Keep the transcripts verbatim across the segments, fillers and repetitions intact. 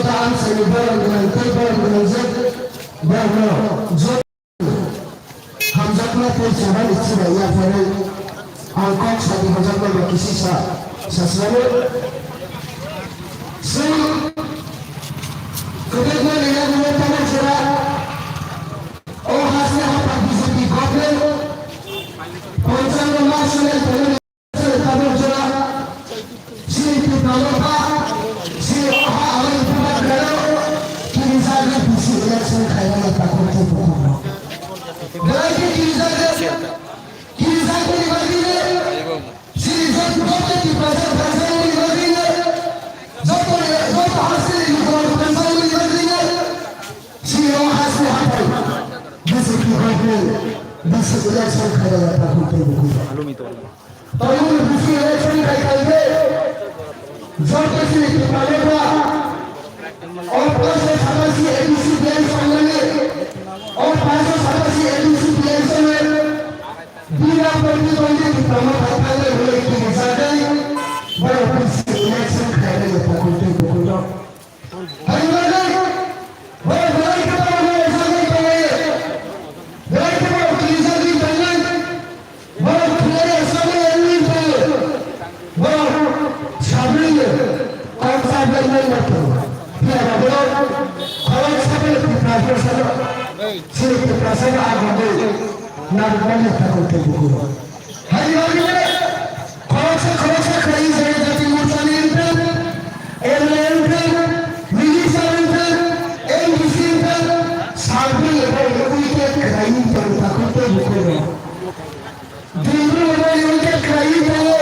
Ang sani borom gwnang tei borom gwnang je borno jo hamjakma tei chabani chira yapharwi ang kok sadi hojakma ba kisi sa sasrano. Swi kwbangma ni yagulo tabuk jora o hasni hapha B J P government ponchang ma sunai tabuk jora. Chini Tipra Motha, chini o ha amai Tipra Motha, kini jagwi B C election khainai takhuk tei bukhuk rok. Belai khe kini jagwi, kini jagwi ni bagwi le, chini joto, joto Tiprasa phansani ni bagwi le, joto, joto hasteni lukurok phansani ni bagwi le, chini o hasteni haphai B J P government, B C election khainai takhuk tei bukhuk rok. Tabukni bisi election khai khaikhe, joto chini Tipra Motha, o paanch sho satashi A D C B I sangnani, o paanch sho satashi A D C B I sangnani, bina protidwandi Tipra Motha thangnai hwnwi kiri jagwi, borok bisi election khainai takhuk tei bukhuk rok. Hai bagwi, borok belai khe borok no sajagwi tonglai. Belai khe borok kirijagwi tonglai. Borok thwlai sajagwi tonglai. Borok sabri no kok sablai nai ma tongo. Phiya ba borok khorok sabai Tiprasa no, chini Tiprasa no agogwi narwkmani takhuk tei bukhuk rok. Hai bagwi khoroksa khoroksa khlaiwi Janajati Morcha ni wngthang, M L A wngthang, Minister wngthang, M D C wngthang, salbui ebo wicket khlaiwi tong takhuk tei bukhuk rok. Dinbru ebo wicket khlaiwi tongo.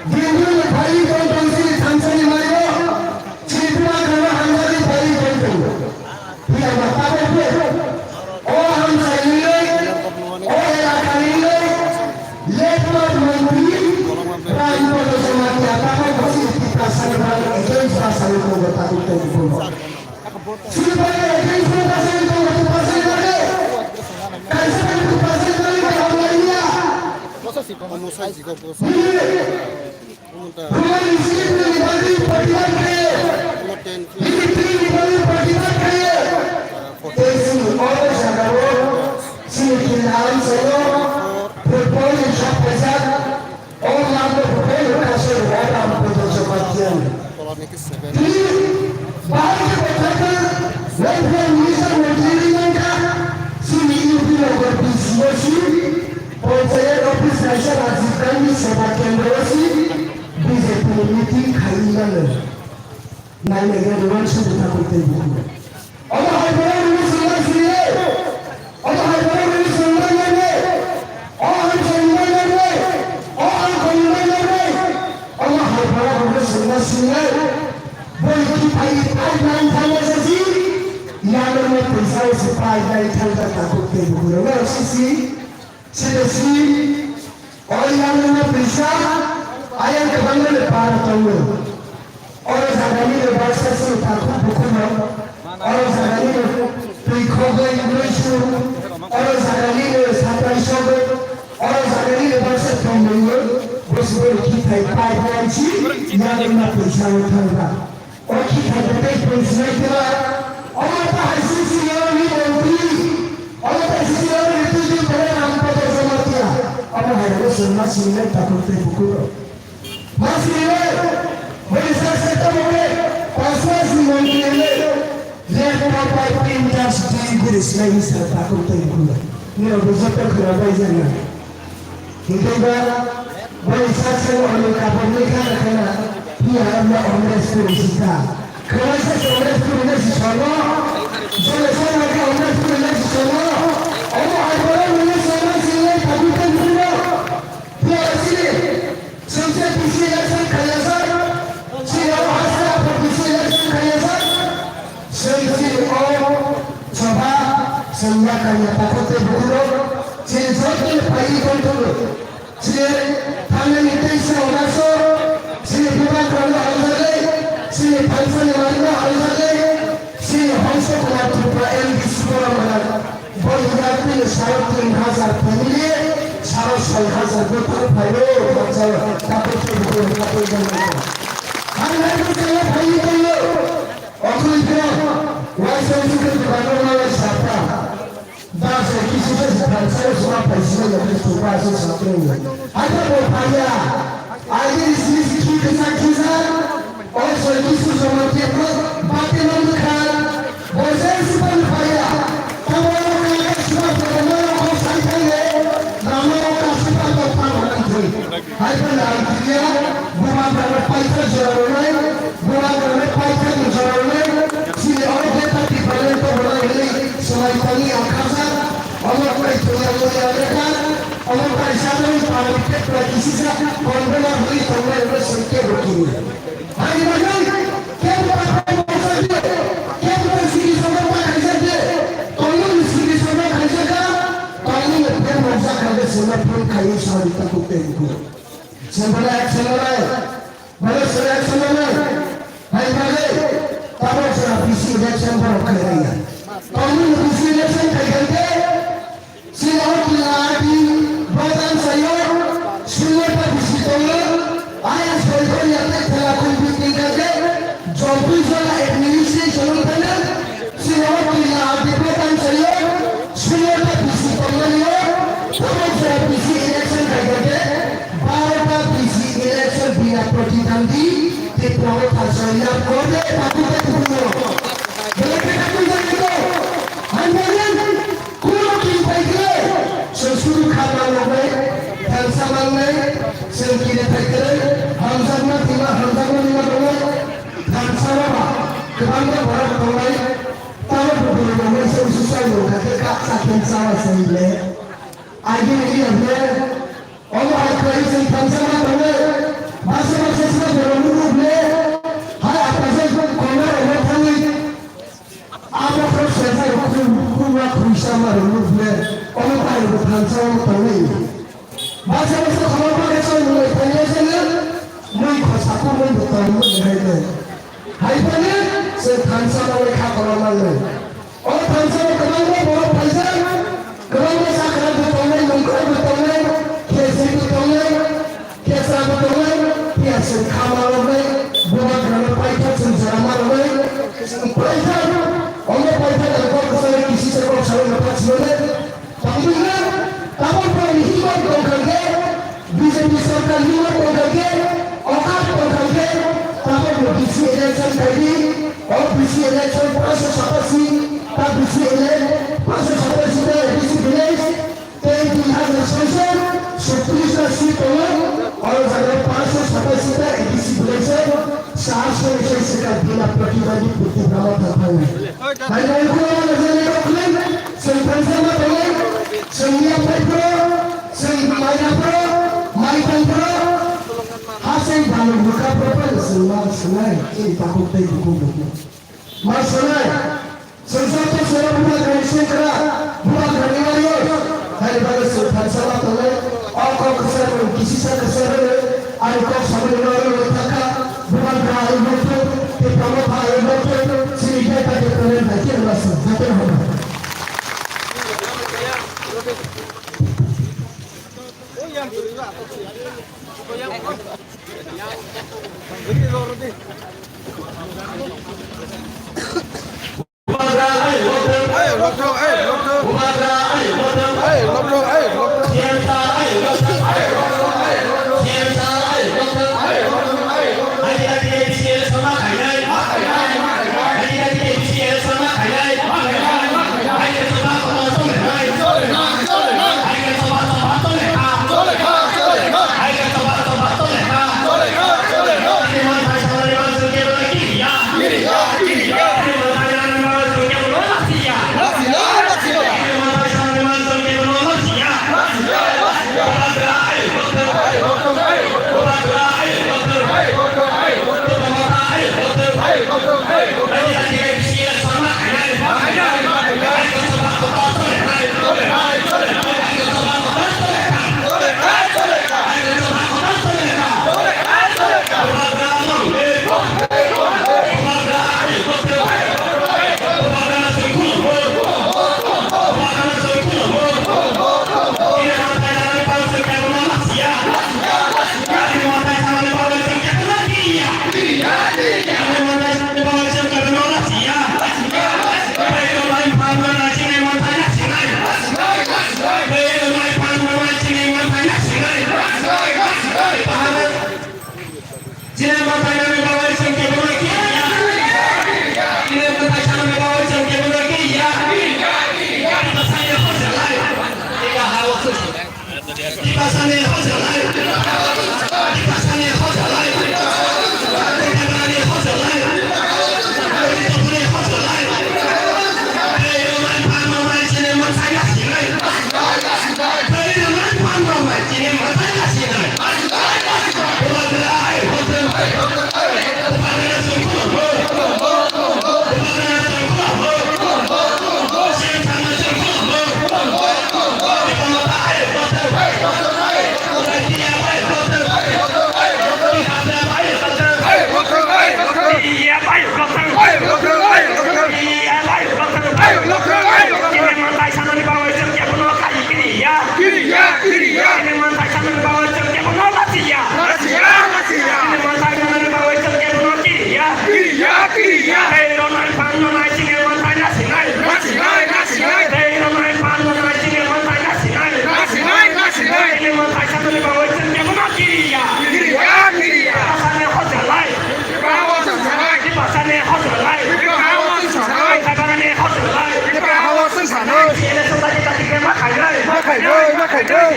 Dinbru phaiwi tong tong chini thansani mario. Chini Tipra Motha hamjagwi phaiwi tong tongo. Phiya ba tabuk bo o hamjagwi, o elakani, letma montri, Pran Pradhan Jamatia tabuk bo chini Tiprasa ni bagwi against o asai tongo, tabuk tei bukhuk rok. Chini bagwi against o asai tongo, Tiprasa ni bagwi. Kaisa bai Tiprasa ni bagwi hamjagwi ya. Bini Roman Institute ni bagwi protibad khlaiwi, Ministry ni bagwi protibad khlaiwi, tei chini o jagao chini Tripura amchaio football ni kok phaijak, o lamno football ni kaisa Ram Pradhan Jamatia. Tini bahai khe bo thangkha, welfare minister montri wngwi mankha, chini U P Nagar B C O si, Panchayat office kaisa Rajiv Gandhi Seva Kendra o si B J P ni meeting khaiwi mano. Nainai gani wansukha takhuk tei bukhuk. Omo hai borok rwui swngna sini le. Omo hai borok rwui swngna nang le. O ang swngna nang le. O ang swngna nang le. Omo hai borok rwui swngna sini le. Boi kiphai pipeline thangna sasi. Yano no pisa o se pipeline thangkha takhuk tei bukhuk rok sisi. Sini si, o yang no pisa, ayang kwbangma le para tongo. Oro jagani le baksa si takhuk bukhuk no. Oro jagani le twi khogwi nui su. Oro jagani le satrai sogwi. Oro jagani le baksa tongmung no. Bosbor kiphai pipeline si, yang no pisa o thangkha. O khitai tei pung sinai khe ba, omo ta hai sisi ni montri, omo ta hai sisi ni twi twi pore Ram Pradhan Jamatia. Omo hai rok se ma sinai takhuk tei bukhuk rok. Ma sinai, bini sak sak tamo khe, paanch mas ni montri le, left four five three meters degree guri sinai hinsa takhuk tei bukhuk rok. Nini rok bo joto khwna bai jana. Hingke ba, bai sak sak no hwnwi kapor ni khana khana, phiya hamya Amreshpuri sita. Khwlaisa se Amreshpuri na si sono, jole sono ke Amreshpuri na si sono, omo hai borok nini sono sinai thabi tei bukhuk no. Phiya sini, singse B C election khaiya sak, sini o hasta aphor B C election khaiya sak. Chwng chini o choba chwng yakar ya takhuk tei bukhuk rok chini joto ni phaiwi tongthok. Chini thangnaini teisa August o chini Bibak rokno hamjagwi, chini thansani manwino hamjagwi, chini Hongso Kumar Tripura M D C borok rok. Bo yakar chini saro tin hajar family, saro soi hajar buthar phaio, takhuk tei bukhuk rok. Ang hai buchaya phaiwi tongo. Pasu satru. Aja bo phaya. Aja isi isi khi kisa kisa. O soi kisu joma kepro. Bate nang khan. Bose sipan phaya. Tamo ka sipan phaya. Mo ko sai phaya. Rama ka sipan phaya. Hai phan ang kiriya, bubagrano paithak jora rwnai, bubagrano paithak jora rwnai, chini oro jeta Tipraland to rwnai hwnwi swmai tongwi ang khajak, omo kwrwi thwiya muya lekha, omo kaisa jani pari khe pura kisisa convener hwnwi tongnai hwnwi swngkhe bo kiri. Ani bagwi kebo ta phai moksa di, kebo ta sigi sobo ta khaijak di, tongmani sigi sobo khaijak kha, tongmani phai moksa kha de sima phone khaiwi sari ta kuk tei kuk. Sembala action nai. Bale sere action nai. Hai bale. Tabo sera P C election borok khai raya. Tongmani P C election khai khai khe. Sila o kila di. Bodan sayo. Sila ta P C tongo. Aya soi soi ya te thela kun bi tingka khe. Jompi jola administration ung thana. Sila o kila di bodan sayo. Sila ta P C tongo yo. Tabo sera P C election khai khai khe. Baro ta P C election bina protidandi, Tripura o tharsai lab korde, tabu ta kubuno. Belai khe tabu jani ko. Hanjani, kuno kin pai khe. Sosuru khama logai, thansa mangnai, sengkire thai khe, hamjakma tima, hamjakma nima tongnai, thansa ma, kebangma borok tongnai, tamo bubui tongnai, sosuru sai longkha khe, kap sa khen chawa sai le. Aigini iya ble, omo hai khlai chwng thansa ma tongo, baksa baksa sra borok nugo ble, hai apaijak kongna rokno thangwi, abo khe sejak khum, khumma khumsa ma rokno ble, omo hai bo thansa ma tongo. Baksa baksa khorokma khe chwng nungwi thangya jani, mui khosa khumui bo tongwi hai le. Hai phano chwng thansa ma wi kha kono manwi. O thansa o kwbangma borok phaijak, kwbangma sakra bo tongnai, nongkhor bo tongnai, khesi bo tongnai, khesa bo tongnai, phiya chwng kha maloknai, bubagrano paithak chwng jora maloknai, chwng paithak, omo paithak ang kok kwcharo kisi se kok sawi no pachimanai. Tongmungno tabok bai himok tongkha khe, B J P sarkar himok tongkha khe, okat tongkha khe, tabokno B C election khaidi, o B C election panchsho satasi, ta B C ele-, panchsho satasi ta A D C village, tei dui hazar soiso sotris ta seat tongo, o jaga panchsho satasi ta A D C village o, sa soi soi sika bina protibadi purti brahma thapai. Hai, hai, hai, hai, hai, hai, hai, hai, Chwng thansa ma tongnai, chwng miya phai phro, chwng maina phro, mai tang phro, ha chwng balo bwkha phro phano chwng ma swnai, chini takhuk tei bukhuk bukhuk. Ma swnai, chwng joto sero bubagrani sengkra, bubagrani warrior, haini bagwi chwng thansa ma tongnai, o kok kwcharo, kisisa kwcharo, ani kok samani norok rwui thangkha, bubagra ai mokthok, tei tamo pha ai mokthok, chini jeta jeta len hai khe rwma song, jeta hono. Kiriya, kiriya. Tiprasani hojalai. Tiprasani hojalai. Tiprasani hojalai. Tiprasani hojalai. Tiprasani hojalai. Makhainai, makhainai.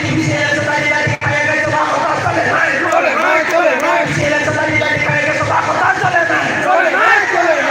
Cholenai, cholenai.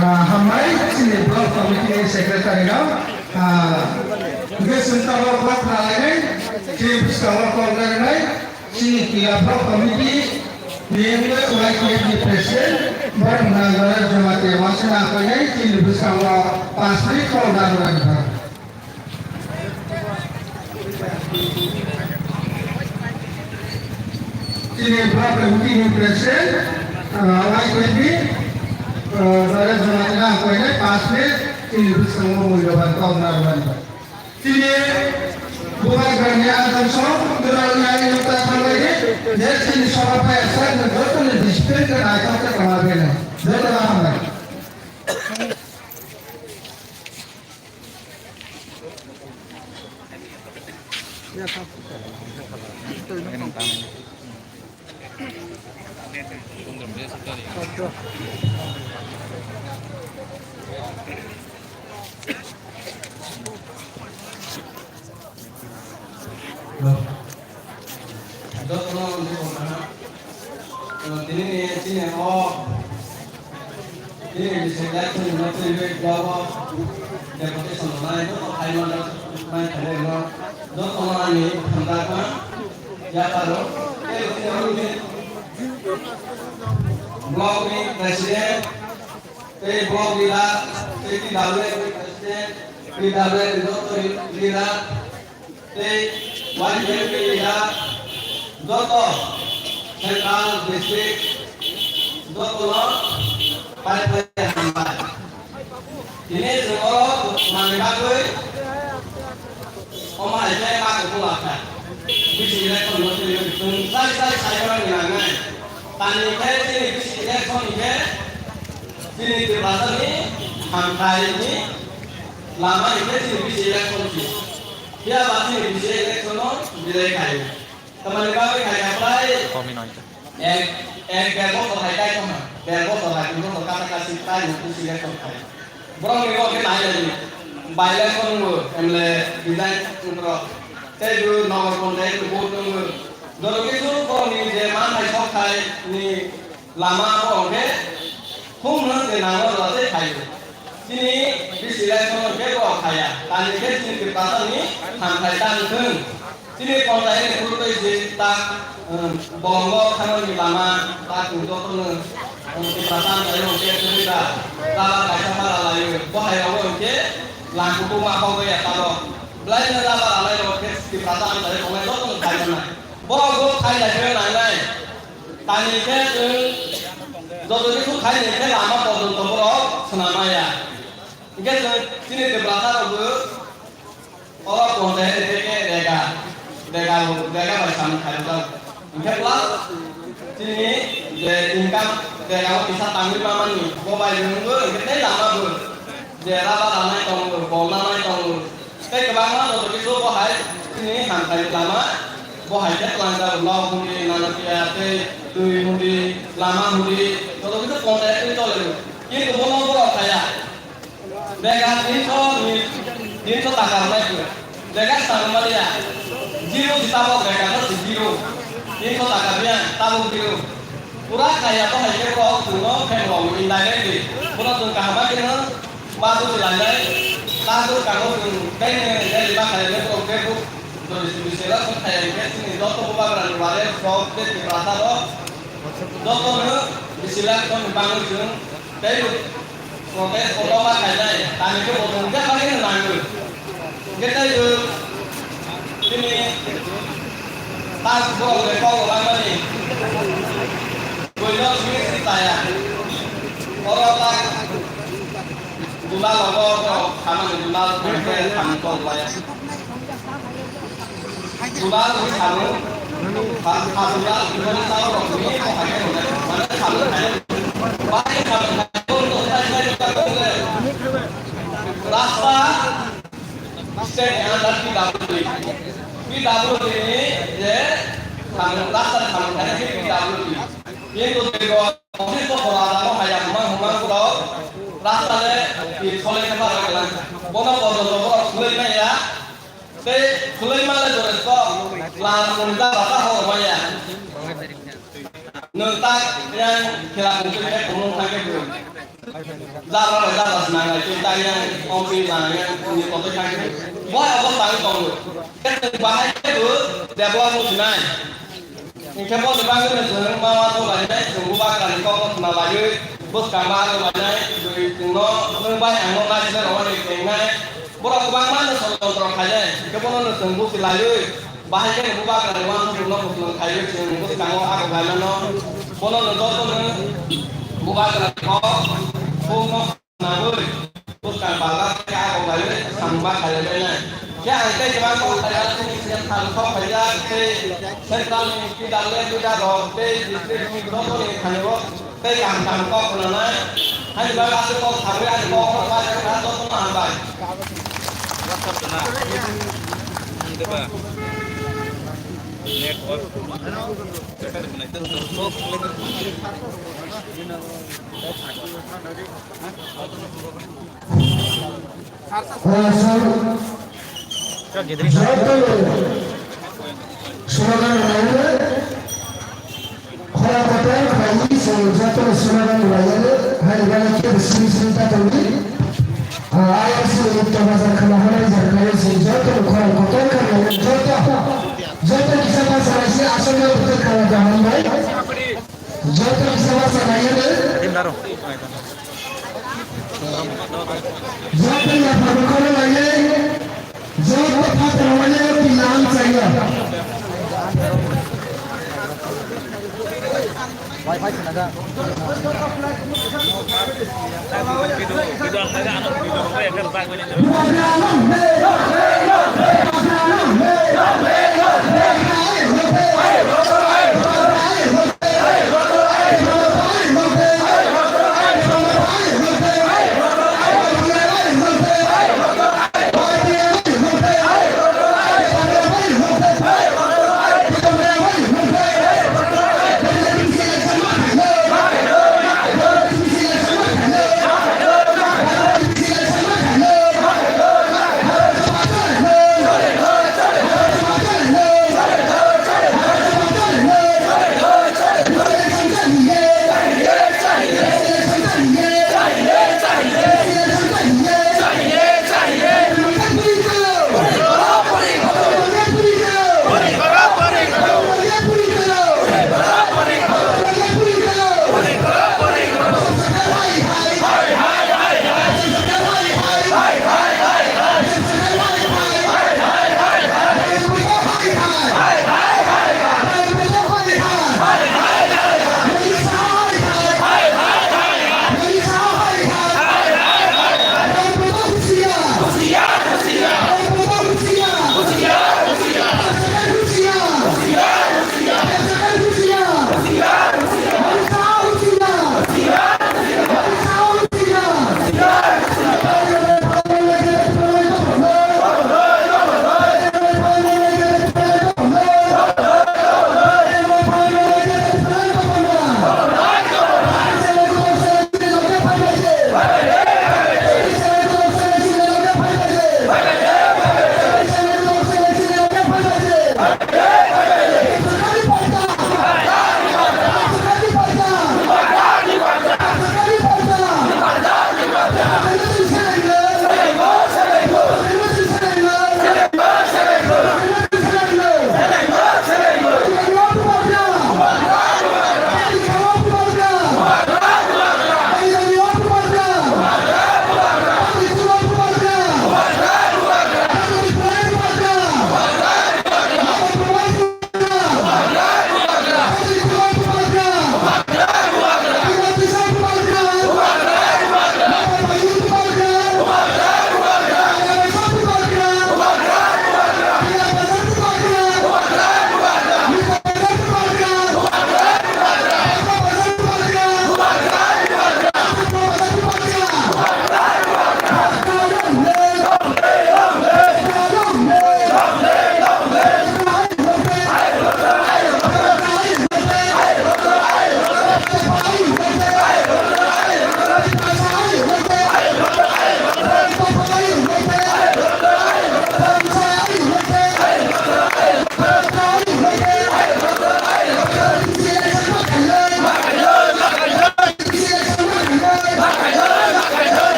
Ah, hambai, chini block committee ni secretary no, ah, hwnkhe chwng tabok kok kha lainai, chini bwskango kok lainai, chini Kila block committee ni wngwi Y K F ni president, borok Nagaraj Jamatia wansana apainai, chini bwskango panch minute kok lainai. Chini block committee ni president, ah, Y K B, ah, Dara Jamatia ang koinai panch minute chini bwskango mui rwban kok narwban. Chini Bubagrani adamsong, Dural Nai Yungta Thanglai, je chini soba phai asa, jotoni discipline khe naithok khe tongma bene. Jotono hambai. Jotono wngwi tongkha. Tini ni chini o, chini ni sengkrak chini no twiwi babo deputation nai joto khaimano nai khairokno jotono ani hamjakma yapharok tei chini block ni president tei block leader tei T W F ni president, T W F ni joto leader, tei Y K P ni da joto central district jotono pai pai hambai. Tini chwng oro manwi bagwi Omo hai khe ma kutung lakha. Bisi election no sini chwng sai sai sai ma ni nangnai. Tani khe chini bisi election ni khe chini Tiprasa ni hamthai ni lama ni khe chini bisi election si. Phiya ba chini bisi election no belai khai. Tamani bagwi khai kha prai. Komi noi. Ek, ek der bosor hai tai tongma, der bosor hai tong tong kata kasi tai no kusi ya tong tai. Borok ni rok ke nai lai. By election bo M L A design tong tro. Tei bo nogo tong tai bo tong. Joro ke suru borok ni je man hai sok hai ni lama borok ke hum no je nang no jate khai. Chini bisi lai sono ke borok khaya, tani khe chini Tiprasa ni hamthai tang thung. Chini ponchayat ni phuru tei je ta, um, bolongo thangmani lama ta chung joto no, um, Tiprasa hamthai o hwnkhe chini ta lama kaisa ma ralaio, bo hai rogo hwnkhe lang kutung ma hok ya talo. Belai no lama ralai rok khe Tiprasa hamthai o tongnai joto no khai rwnai. Borok bo khai lai khe nangnai. Tani khe chwng joto khe suk khai ni khe lama porjonto borok swnam maya. Hingkhe chwng chini Tiprasa rok bo oro ponchayat ni theke rega, rega, rega bai samung khaijak. Hingkhe plus chini je income rega o kisa tangwi mamani bo bai rwngwi hingkhe tei lama bo je raba ranai tongo, bol nanai tongo. Tei kwbangma joto khe bo hai chini hamthai ni lama, bo hai khe twlangjak, nok hwnwi, nana phiya tei twi hwnwi, lama hwnwi, joto khe ponchayat ni tole rw. Kintu bono borok khaya. Bega tinso ni, tinso taka rwnai khe. Bega swkang maliya. Zero si tabok bega no si zero. Tinso taka biya, tabok zero. Pura kaya to hai khe borok chwngno khe rwlaio indirectly. Bono chwng kaham khe no ma buji lainai. Ta bwskango chwng tei nini rally ma khainai borok khe bo jodi si bisi election khai khe chini joto bubagrani wale sok tei Tiprasa rok jotono bisi election bangwi chwng tei Protest kotorma khainai, tani khe bo tong khe bagwi no nangwi. Hwnkhe tei bo chini tak borok bai kok rwmani buino simi simi chaya. Oro tak dula logo borok khamani dula khe thani kok laya. Dula wngwi salo, ha, ha dula wngwi salo rok ni bo hai khe rwjak, mane salo hai. Bai salo hai, bo rok hai hai. Rasta state ni under P W D. P W D ni je salo, rasta salo hai khe P W D. Kintu je bo office bo khora da bo hai ya, huma huma borok rasta le solai khe ba rok lang. Bono porjonto borok khulai maya. Tei khulai male jore to lang mung jabra ta hor maya. Nwng ta yang khela mung twi khe khumung thang khe bwrwi. Jabra bai jabra se nanglai twi ta yang ompi lang yang ni koto thang khe bwrwi. Bo abo tang tongo. Khe nwng bahai khe bo develop wng sinai. Hingkhe boni bagwino chwng ma uansuk lainai, chwng bubagrani kokno khna laiwi bwskang ma rw lainai, bwrwi chwngno nwng bai angno naisle rwmani twengnai. Borok kwbangma no sorojontro khainai, hingkhe bono no chwng buchi laiwi, bahai kheno bubagrani uansukmungno muchung khaiwi chwng bwskango ago khaimano. Bono no jotono bubagrani kok, bumno Nangwi, bwskang pala khe abo kaiwi samung ma khailaibainai. Khe ang tei kwbang kok khaijak, chini siyang thani kok khaijak, tei central ni P W D leader rok, tei district ni joto ni thani rok, tei kaham kaham kok khwnanai. Haini bagwi aswk kok sagwi ani kok rok ma khe kha joto no hambai. Network. Joto slogan rwlaio, khorang kotor khlaiwi chwng joto slogan rwlaio, haini bagwi kebo simi simi ta tongdi. Ah, I R C ni Uttor Bazar khwna hwnwi jar khlaiwi chwng joto khorang kotor khlaiwi joto, joto kisa bachalaisi aswk no tei khlai kaham bai. Joto kisa bachalaio de. Joto yapharni khorang lainai. Joto phatar lainai, o twi lam chaya.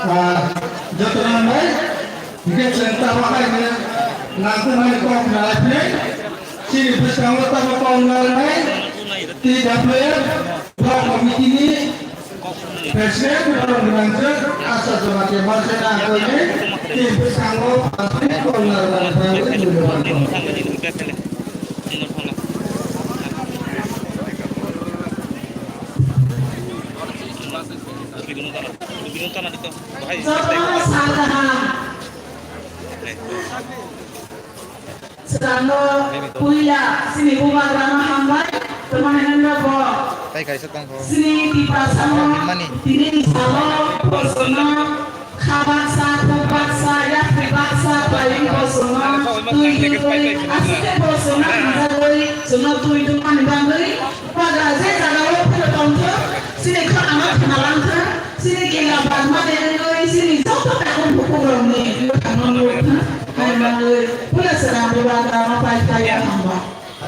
Ah, joto nang bai, hingke chwng tamo hai hwnwi nangkukmani kok nalai phai. Chini bwskango tamo kok nalai, T W F block committee ni president borok nangkuk Asha Jamatia Marchena Agoi ni, chini bwskango tamo kok nalai phai. Jotono sal kaham. Swkangno puila chini bubagrano hambai, tamo hinwi bo chini Tiprasano tini ni salo bosongno kha baksa, thuk baksa, yapri baksa khlaiwi bosongno twi twiwi aswk khe bosongno hamjagwi chwngno twi tongmani bagwi bubagra je jagao phano tongthok, chini khorangno khna langthok, chini kila Mane wngwi chini joto takung bukukrokni bwkhakno nukha, hai manwi puila chwrairok bwbagra no pai phlaiya hamba.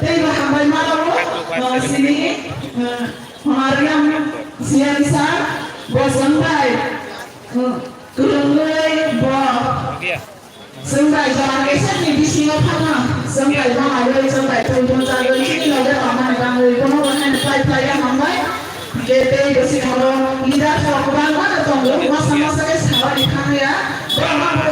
Teibo hambai mano, uh, chini, uh, Honoriam C M sir, bo chwng bai, uh, kwrwngwi bo chwng bai jora kaisa ni bisingo phano chwng bai manwi chwng bai twi tong chagwi chini loge tongmani bangwi bono bo haino pai phlaiya hambai. Hingke tei bwswk oro leader rok kwbangma no tongo, masa masa khe saui thangya. Borok no